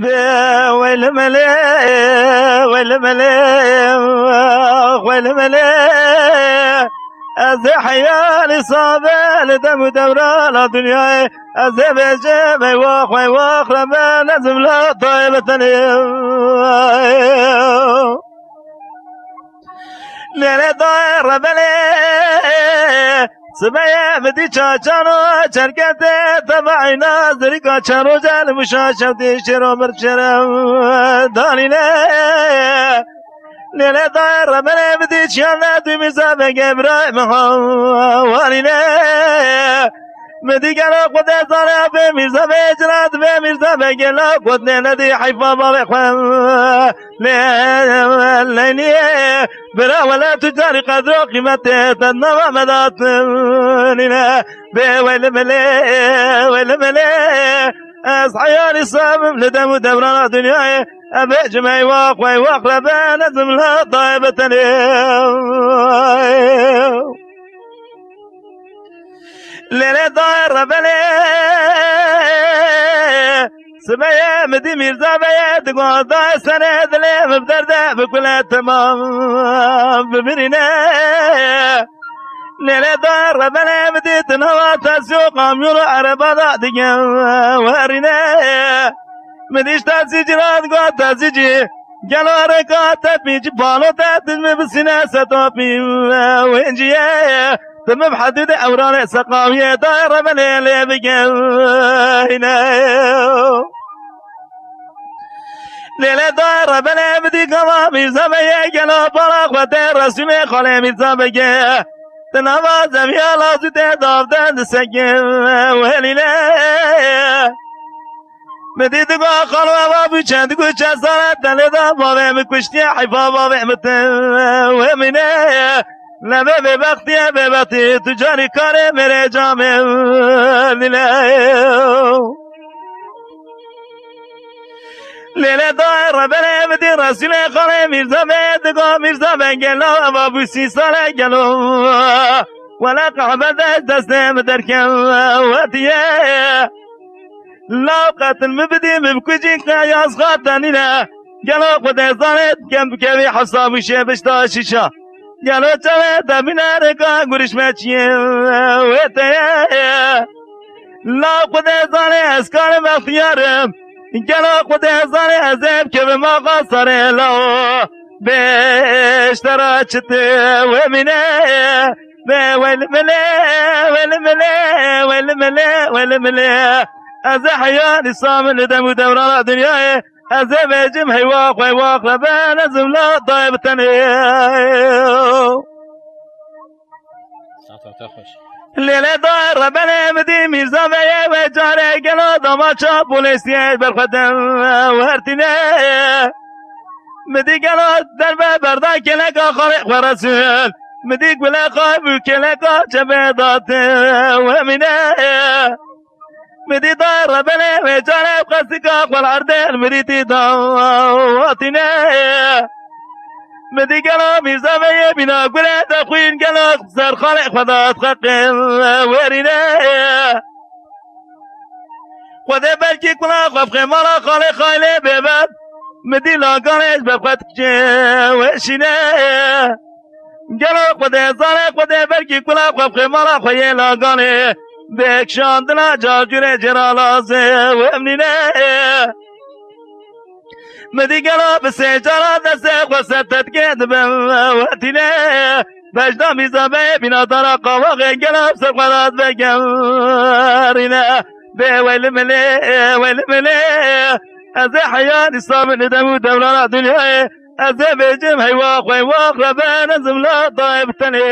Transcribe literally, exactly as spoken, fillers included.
Bê weyli melê, weyli melê, weyli melê. Ez ê heyalî sabe li dem û dewrana dinyayê. Ez ê bêjim eywax, eywax, rebe nezim la dayê betenê. Lêlê dayê rebelê, sibeyê min dî çaçano çerketê teva eyna zirîka çend roje li mişa şewtî şêro mir şêre danîne. Lêlê dayê rebelê min dî çiyane dû Mîrza Begê birayê min hawanîne. Min dî gelo xwe dê zane bê Mîrza Begê cira dibê Mîrza Begê la gotnê nedî heyfa bavê xwe. Lê, lê niye, bira wele tu carî qedro qîmetê te nava me datin nîne. Bê weyli milê, weyli milê. Ez heyalî sabim li dem û dewrana dinyayê. Ebê cimey waq, wey waq rebe nezim la dayê betenê. Lêlê dayê rebelê. Sibeyê min dî Mîrza Beyê digot dayê senê dilê min bi derde bi kule temam bibirîne. Lêlê dayê rebelê min dî di nava taksî û kamyon û ereba da dige werîne. Min dî ji taksîcî re digot taksîcî. Gelo rêka te pîncî balo te tu min bisîne setopî wênciyê. Tu min bi hedûdê ewranê seqawiyê dayê rebelê lê bigeyne. Lêlê dayê rebelê bidî gava Mîrza Beyê gelo bala xwe tê Resûlê xalê Mîrza Begê. Di nava zemiya lazû tê davde di seke welîlê. Min dî digo xalo eva bû çend gu çend sale te lê da bavê min kuştiye heyfa bavê min te wemîne. Lebe bêbextiye bêbextî tu carî karê mêrê camê lîle. Lêlê dayê rebelê min dî Resûlê xalê Mîrza Beyê digo Mîrza Begê law eva bû sî sale gelo. Wele qehbet ez destê min derkewetiye. Law qetil min bidî min bikujî qeyaz xatenîne. Gelo Xwedê zanê dikem bikevî hesab û şê bişta şîşa. Gelo çavê te bîne rêka gurişme çiyê wê te ye. Law Xwedê zanê ez karim extiyar im. Gelo Xwedê zanê ez ê bikevim axa sarê law. Bêştera çi tu wemîne. Bê weyli milê, weyli milê, weyli milê, weyli milê. Ez ê heyalî sabin li dem û dewrana dinyayê. Ez ê bêjim heywax, heywax, rebe nezim la dayê bi tenê. Saeta te xweş. Lêlê dayê rebenê min dî Mîrza Beyê wê carê gelo damaça polîsiyê berxwe dem wertîne. Min dî gelo derve berda kêleka xalê xwe Resûl. Min dî gulê xwe bû kêleka çepê date wemîne. Min dî dayê rebenê wê carê bi qesika xwe li erdê li mirîtî dawatîne. Min dî gelo Mîrza Beyê bîna gulê de xwîn gelo ser xalê xwe da xeqê werîne. Xwedê belkî kula xwe bixê mala xalê xaylê bêbet. Min dî laganê ji ber xwe dikçê weşîne. Gelo Xwedê zane Xwedê belkî kula xwe bixê mala xwe yê laganê. Bê kişandina carcûrê cêra lazê wemnîne. Min dî gelo bi sê cara destê xwe ser tetkê dibim wetîne. Bejda Mîrza Beyê bîna dara qavaxê gelo ser xwe da divegerîne. Bê weyli milê, weyli milê. Ez ê heyalî sabin li dem û dewrana dinyayê. Ez ê bêjim heywax, heywax, rebe nezim la dayê bi tenê.